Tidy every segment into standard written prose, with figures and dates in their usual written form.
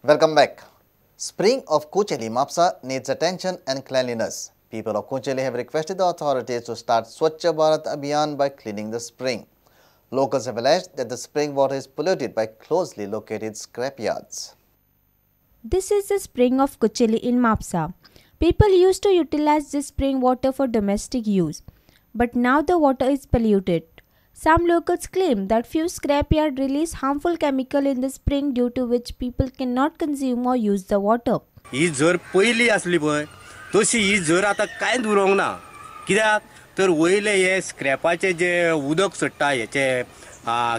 Welcome back. Spring of Kucheli Mapsa needs attention and cleanliness. People of Kucheli have requested the authorities to start Swachh Bharat Abhiyan by cleaning the spring. Locals have alleged that the spring water is polluted by closely located scrapyards. This is the spring of Kucheli in Mapsa. People used to utilize this spring water for domestic use, but now the water is polluted. Some locals claim that few scrapyards release harmful chemical in the spring, due to which people cannot consume or use the water. ही झर पयली आसली पळय तशी ही झर आतां कांयच उरोंक ना. कित्याक तर वयले हे स्क्रॅपाचे जे उदक सोडटा हेचे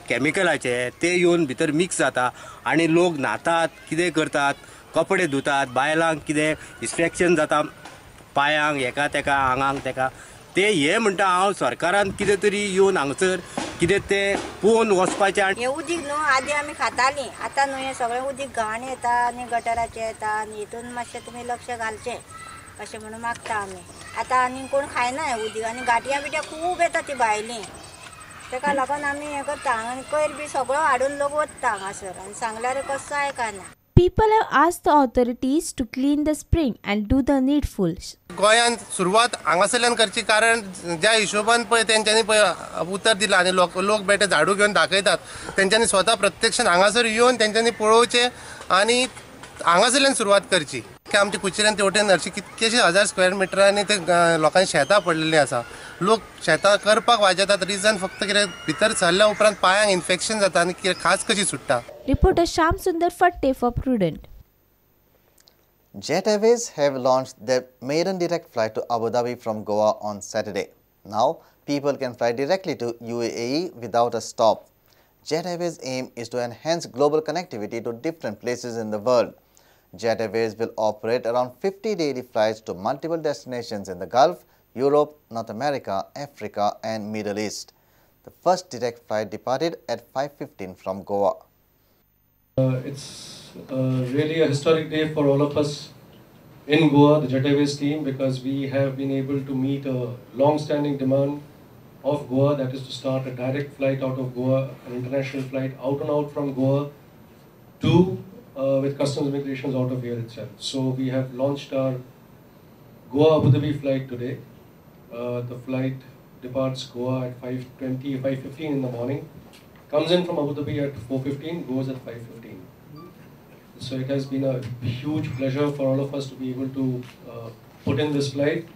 कॅमिकलाचे ते येवन भितर मिक्स जाता आनी लोक न्हातात, कितें करतात, कपडे धुतात, बायलांक कितें इन्फेक्शन जाता पायांक, हेका तेका, आंगांक तेका. ते हे म्हणटा हांव सरकारान कितें तरी येवन हांगसर कितें तें पळोवन वचपाचें. हें उदीक न्हू आदी आमी खातालीं, आतां न्हू हें सगळें उदीक घाण येता आनी गटराचें येता आनी हितून मातशें तुमी लक्ष घालचें अशें म्हणून मागता आमी. आतां आनी कोण खायना हें उदीक आनी गांठयां बिट्यां खूब येता ती भायलीं, तेका लागून आमी हें करता आनी कोयर बी सगळो हाडून लोक वता हांगासर आनी सांगल्यार कसो आयकना. People have asked the authorities to clean the spring and do the needful. गोंयांत सुरवात हांगासरल्यान करची, कारण ज्या हिशोबान पळय तेंच्यांनी पळय उतर दिलां आनी लोक बेठे झाडू घेवन दाखयतात, तेंच्यांनी स्वता प्रत्यक्षान हांगासर येवन तेंच्यांनी पळोवचें आनी हांगासरल्यान सुरवात करची. की आमच्या कुचेल्यान तेवटेन हरशीं कितकेशे हजार स्क्वेअर मिटरांनी ते लोकांनी शेतां पडलेलीं आसा. लोक शेतां करपाक वाजेतात, रिजन फक्त कितें भितर सरल्या उपरांत पांयांक इन्फेक्शन जाता आनी कितें खाज कशी सुट्टा. Reporter Shyam Sundar Fatte for Prudent. Jet Airways have launched their maiden direct flight to Abu Dhabi from Goa on Saturday. Now, people can fly directly to UAE without a stop. Jet Airways' aim is to enhance global connectivity to different places in the world. Jet Airways will operate around 50 daily flights to multiple destinations in the Gulf, Europe, North America, Africa and Middle East. The first direct flight departed at 5:15 from Goa. It's really a historic day for all of us in Goa, the Jet Airways team, because we have been able to meet a long-standing demand of Goa, that is to start a direct flight out of Goa, an international flight out and out from Goa to with customs immigrations out of here itself. So we have launched our Goa Abu Dhabi flight today. The flight departs Goa at 5:20, 5:15 in the morning, comes in from Abu Dhabi at 4:15, goes at 5:15. So it has been a huge pleasure for all of us to be able to put in this flight.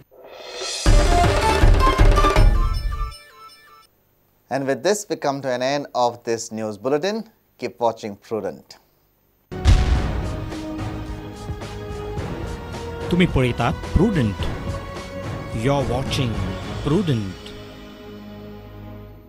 And with this, we come to an end of this news bulletin. Keep watching Prudent. तुम्ही पळयतात Prudent. You're watching Prudent.